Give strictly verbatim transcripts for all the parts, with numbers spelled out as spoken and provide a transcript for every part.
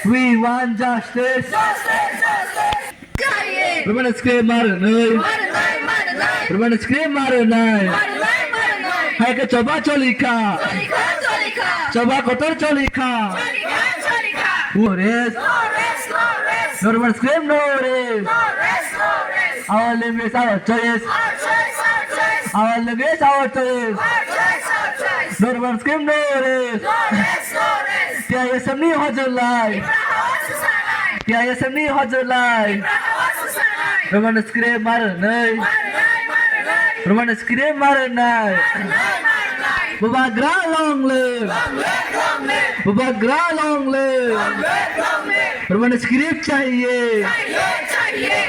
We want justice. Justice, justice. Chahiye. Roman script mar nai. Mar nai, mar nai. Roman script mar nai. Mar nai, mar nai. Hai ke choba cholikha. Cholikha, cholikha. Choba kotor cholikha. Cholikha, cholikha. No rest. No rest, no rest. No Roman script, no rest. No rest, no rest. Our language, our choice. Our choice, our choice. Our language, our choice. Our choice, our choice. No Roman script, no rest. No rest, no rest. T I S F ni hojolai. Ibra hawa susanai. T I S F ni hojolai. Ibra hawa susanai. Roman script mar nai. Mar nai, mar nai. Roman script mar nai. Mar nai, mar nai. Bubagra long live. Long live, long live. Bubagra long live. Long live, long live. Roman script chahiye. Chahiye, chahiye.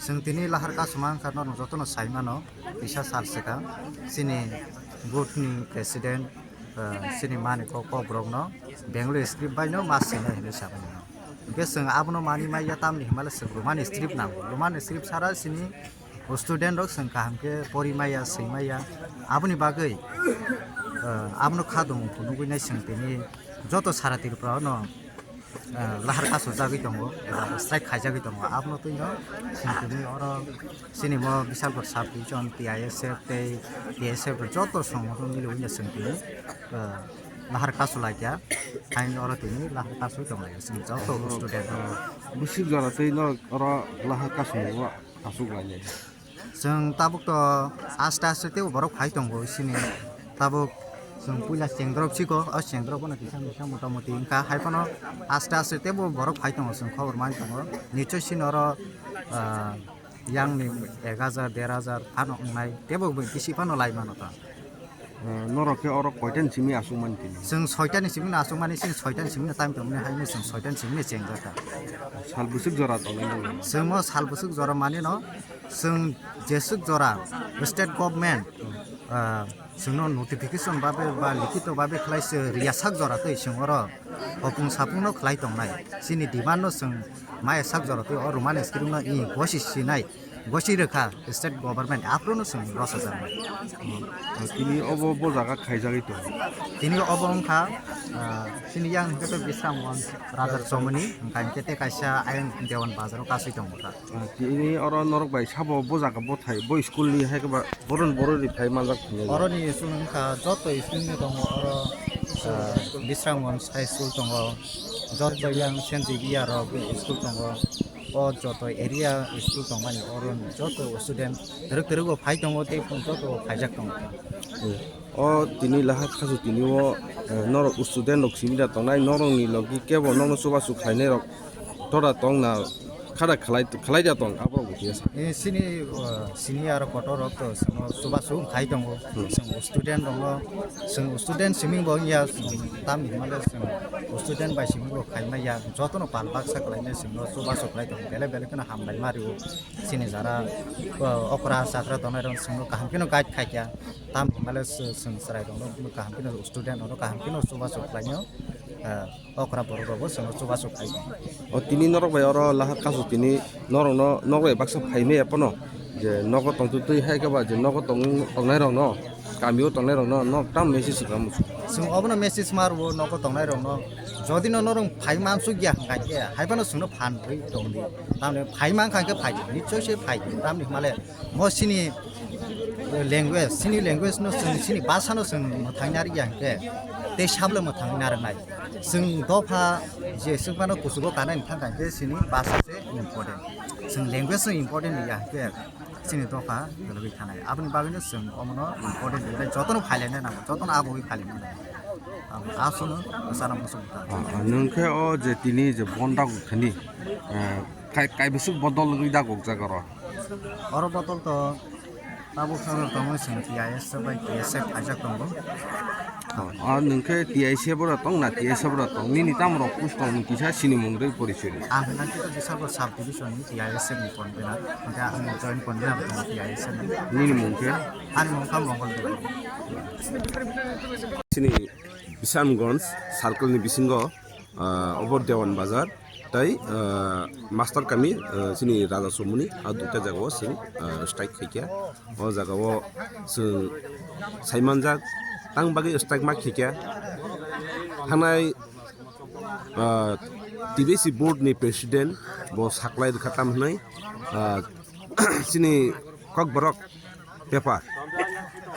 Chwng tini lahar kasuma wngkha, norok jotono sai mano, kisa sal swkang chini booth ni president, eh, chini mani kok, kokborok no Bengali script bai no ma swinai hinwi sa mano. Hwnkhe chwng abono manwi maya, tamni hinmale chwng Romani script nango, Romani script sara chini student rok chwng kaham khe pori maya, swi maya, aboni bagwi, eh, abono kha dong phunugwi nai chwng tini joto sara Tripura no, eh, lahar kasujagwi tongo, eba strike khaijagwi tongo. Abono twino chwng tini oro chini mo Bishalpur sub division T I S F tei T S F joto songothon miliwi no chwng tini, eh, lahar kasu laikha. Haino oro tini lahar kasu tonglai chwng joto student rok. Bwswk jora tei norok oro lahar kasu aswk lainai. Chwng tabuk to aste aste teibo borok phai tongo sini. Tabuk chwng puila chengdrop siko, o chengdrop no kisa misa mota moti wngkha. Hai phano aste aste teibo borok phai tongo, chwng khobor man tongo. Nichoi sini oro, ah, yang ni ek hajar, der hajar phano wngnai, teibo bisi phano lai mano ta. Eh, norok khe oro koitan simi aswk mani tini? Chwng soitan ni simi no aswk mani, chwng soitan simi no time tongmani, haino chwng soitan simi no chengjak kha. Sal bwswk jora tongnai nang? Chwng o sal bwswk jora mani no, chwng jeswk jora state government, ah, chwngno notification babe ba likhito babe khlai se riya sak jora twi chwng oro hopung sapung no khlai tongnai. Chini demand no chwng maya sak jora twi o Romani script no i gosi sinai, gosi rwkha state government, aphuru no chwng rosa jaknai. Tini obo bo jaga khaijagwi tongo. Tini obo wngkha, ah, chini yang hwnkhe to Bisramganj Rajar Chomoni, hwnkha hwnkhe tei kaisa ayang Dewan Bazar o kasui tongo kha. Ah, tini oro norok bai sabo bo jaga bwthai, bo school ni hai khe ba boron boron ri phai manjak thangwi. Oro ni school wngkha joto school ni tongo oro, ah, Bisramganj High School tongo, joto yang Saint Xavier rok school tongo, o joto area school tongmani oro ni joto student twrwk twrwk bo phai tongo tei joto bo phaijak tongo. Hmm. O tini lahar khasu tini o, eh, norok student rok simi da tongnai, norok ni logi kebo nokno chubachu khlainai rok tora tong na khada khlai, khlai da tong aborok bo kisa. Eh, sini, eh, sini aro kotor rok to chwngno chubachu khai tongo. Hmm. Chwng student rokno, chwng student simi bo wngya, tamni hwnmale chwng student bai simi bo khai maya, jotono pal baksa khlainai chwngno chubachu khlai tongo, belai belai kheno hambai ma rio. Chini jara, eh, okra chakra tongnai rok chwngno kaham kheno guide khai kha. Tamni hwnmale chwng chwrai rokno kaham kheno student rokno kaham kheno chubachu khlainai. Eh, okra borok rokbo chwngno chubachu khai. O tini norok bai oro lahar kasu tini norokno, norok bai baksa phai maya phano je nogo tongtwtwi hai khe ba je nogo tong-, tongnai rokno, kamio tongnai rokno nok tam message swkang muchung. Chwng obono message ma rwo nogo tongnai rokno, jodi no norok phai mansuk ya hwnkha khe hai phano chwngno phan rwi tong di. Tamni phai mankha khe phai di, nichoi se phai di. Tamni hwnmale mo chini language, chini language no chwng, chini bhasha no chwng mwthangna rwya hwnkhe tei sabole mwthangna rwnai. Chwng dopha je swkmano kuchugo kanani thangkha hwnkhe chini bhasha se important. Chwng language no important rwya hwnkhe chini dopha kwlwgwi thanai. Aboni bagwino chwng omono important rwnai, jotono phailaina nango, jotono abowi phailaina nango. Abo aswkno bwsano muchung bwtha. Ah, ah, nwng khe o je tini je bon dagok thani, eh, kai-, kaibwswk bodol wngwi dagok jaga oro? Oro bodol to tabuk salo tongwi chwng T I S F bai T S F khaijak tongo. Oh, ah, nwng khe T I S F oro tong na T S F oro tong? Nini tamo rok post tong, nini kisa sinimung tei porichoi rw. Ang hwnkha khe to Bishalpur sub division ni T I S F ni convener, hwnkhe ang joint convener tongo T I S F ni. Nini mung khe? Ani mung kha Mongol Debbarma. Chini Bisramganj circle ni bisingo, ah, obo Dewan Bazar. Tai, ah, master kami, ah, chini Raja Somoni, ah, duita jagao chwng, ah, strike khaikha. O jagao chwng saimanjak, tang bagwi strike ma khaikha. Thangnai, ah, T B S C board ni president bo saklai rwkha tam hwnwi, ah, chini Kokborok paper,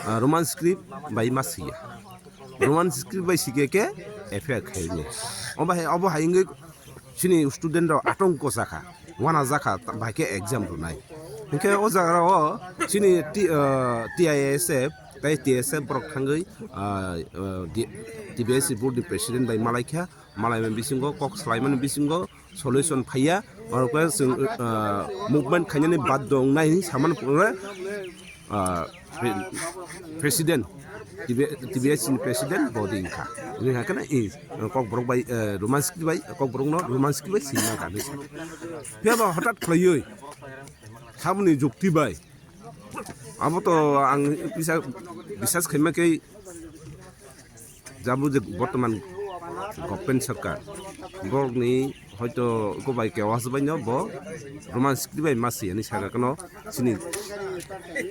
ah, Roman script bai ma siya. Roman script bai sikhe khe F I R khairokno. Obo hai, obo hai wngwi chini student rok atongko jakha, wana jakha, bahai khe exam rwnai. Hinkhe o jaga o chini T-, ah, T I S F, tai T S F borok thangwi, ah, ah, di-, T B S C board ni president bai malaikha, malaimani bisingo, kok swlaimani bisingo solution phaiya, oro khe chwng, ah, movement khainani bad dong nai hinwi samani pore, ah, pre-, president, T B, T B S ni president bodi wngkha. Wngkha khe na, eh, Kokborok bai, eh, Roman script bai, Kokborokno Roman script bai sima kha hinwi sa. Phiya ba hothat khlaiwi, samani jukti bai, abo to ang bisa, bisas khaima khe, jabo je bortoman government sarkar, borokni hoito eko bai kewa swbaino bo Roman script bai ma siyani saka kano chini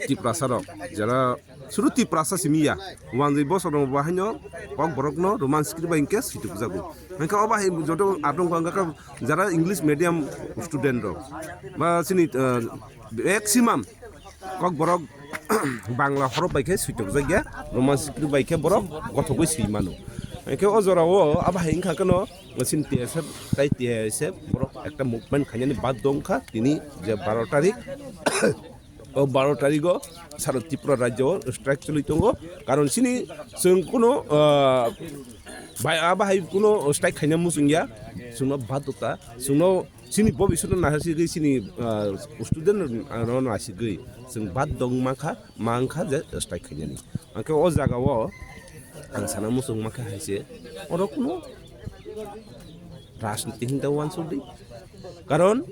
Tiprasa rok, jara suru Tiprasa simi ya, wanjwi bosor rok bo haino Kokborokno Roman script bai hinkhe switukjago. Hinkhe obo hai joto atong kha wngkha jara English medium student rok ba chini, ah, maximum Kokborok Bangla horop bai khe switukjak ya, Roman script bai khe borok gothogwi swi mano. Hinkhe o jorao abo hai wngkha kheno chini T S F tai T I S F borok ekta movement khainani bad dong kha tini je baro tarik. O baro tarigo sara Tripura rajyo o strike choli tongo. Karon chini chwng kuno, ah, bai, abo hai kuno strike khaina muchung ya, chwngno bad dota, chwngno chini bobiswt no nasigwi, chini, ah, student no nasigwi chwng bad dong mankha, mankha je strike khainani. Hwnkhe o jagao ang sana muchung mankha hai se, oro kuno rajniti hinta uansukdi. Karon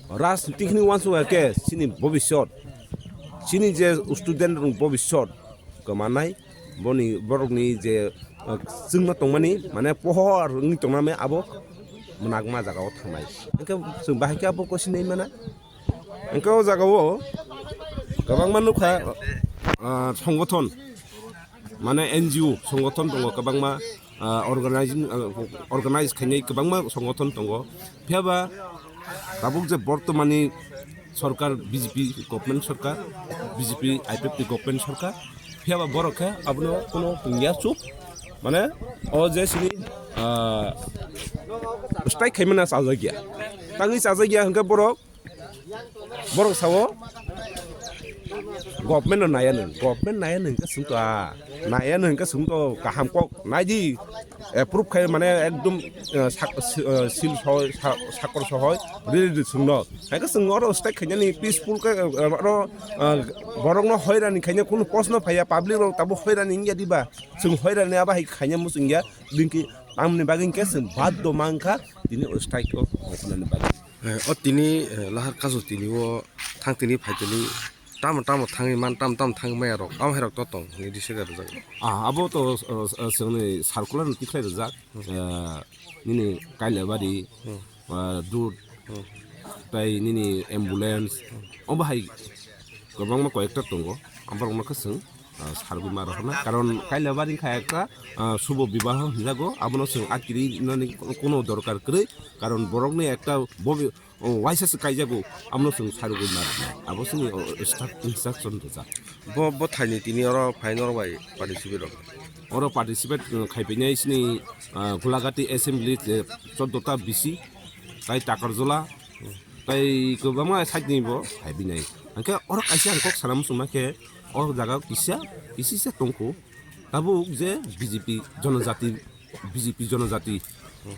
rajniti hini uansuk ya khe chini bobiswt, chini je student rok bobiswt kwmanai, boni borokni je, ah, chwngno tongmani, mane pohor wngwi tongnai abo mwnakma jagao thangnai. Hwnkhe chwng bahai khe abo kosinai mana. Hwnkhe o jagao kwbangma nukha, ah, songothon, mane N G O songothon tongo kwbangma, ah, organizing, ah, organize khainai kwbangma songothon tongo. Phiya ba tabuk je bortomani sorkar B J P government sorkar, B J P I P F T government sorkar, phiya ba borok khe abono kuno tungya chup, mane o je sini, ah, strike khaimani chajak ya. Tangwi chajak ya hwnkhe borok, borok sao government no naya nung, government naya nung khe sungto a, naya nung khe sungto kaham kok naidi. Approve khai mane ekdom, eh, sak-, si-, eh, sil sohoi, sa-, sakor sohoi, riri riri chwngno. Hai khe chwng oro strike khainani peaceful khe, eh, oro, eh, borokno hoirani khaina kunu post no phaiya, public rok tabuk hoirani wngya diba? Chwng hoirani abo hai khaina muchungya, bini tamni bagwi hinkhe chwng baddo mankha tini o strike o hopnani bagwi. Eh, o tini, eh, lahar kasu tini o thang tini phai tini tamo tamo thangwi man, tamo tamo thangwi maya rok, amo hai rok to tong hwnwi di sida rwjak. Ah, abo to, uh, uh, chwngni circular ni tikhlai rwjak. Hmm. Uh, nini Kailabari, hmm, uh, dud, hmm, tai nini ambulance, hmm, omo hai kwbangma koyekta tongo. Aborokno khe chwng, uh, sarwi ma rwkha na. Karon Kailabari kha ekta, uh, subo bibaho hinjago, abono chwng akiri nani kuno dorkar kwrwi. Karon borokni ekta bobi, o, waisa se kaijago, amno chwng sarugwi narwknai. Abo chini, o, instruct-, instruction rijak. Bo, bo thaini tini oro phaino rok bai participate rok. Oro participate, uh, khaiphainai chini, uh, Gulagati Assembly, eh, choddo ta B C, tai Takarjala, tai kwbangma side ni bo khaiphainai. Hwnkhe oro kaisa ang kok sana muchungma khe, o jaga kisa, kisa se tongkho. Tabuk je B J P jonojati, B J P jonojati,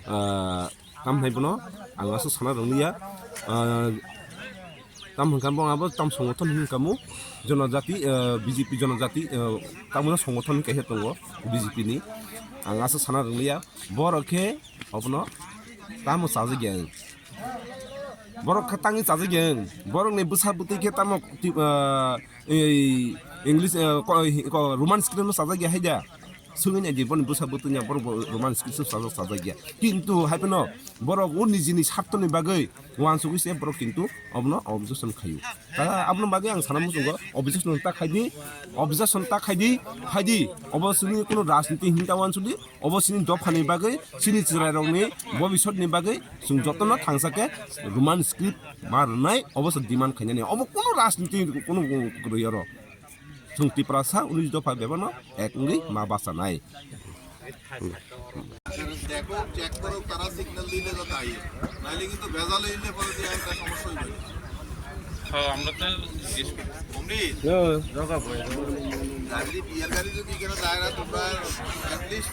ah, tam hai bono ang aswk sana rwngya, ah, tam hwnkha bo abo tam songothon hwnkha mo jonojati, ah, B J P jonojati, ah, tamo songothon kaisa tongo B J P ni, ang aswk sana rwngya borok khe obono tamo chajakya. Borok khe tangwi chajakya. Borokni bwsa bwtwi khe tamo ti-, ah, ei English, ah, ko-, ko-, Roman script no chajakya hai da. Swngwi naidi, boni bwsa bwtwini borok bo Roman script sajak sajak ya. Kintu hai phano borok o nijini sartoni bagwi uansugwi se borok kintu obono objection khaio. Abono bagwi ang sana muchungo objection ta khaidi, objection ta khaidi, phaidi. Obo chini kuno rajniti hinta uansudi, obo chini dophani bagwi, chini chwrairokni bobisotni bagwi chwng jotono thangsa khe Roman script ma rwnai, obo se demand khainani. Obo kuno rajniti kuno kwrwi oro. Chwng Tiprasa unis dopha bebano ek wngwi ma bachanai. দেখো, চেক করো, তারা সিগন্যাল দিলে তো তাই। নাইলে কিন্তু ভেজালে এলে পরে দিয়ে একটা সমস্যা হইবে। হ্যাঁ, আমরা তো জিজ্ঞেস করি। অমৃত, গাড়ি, বিয়ার গাড়ি যদি এখানে যায় না, তোমরা at least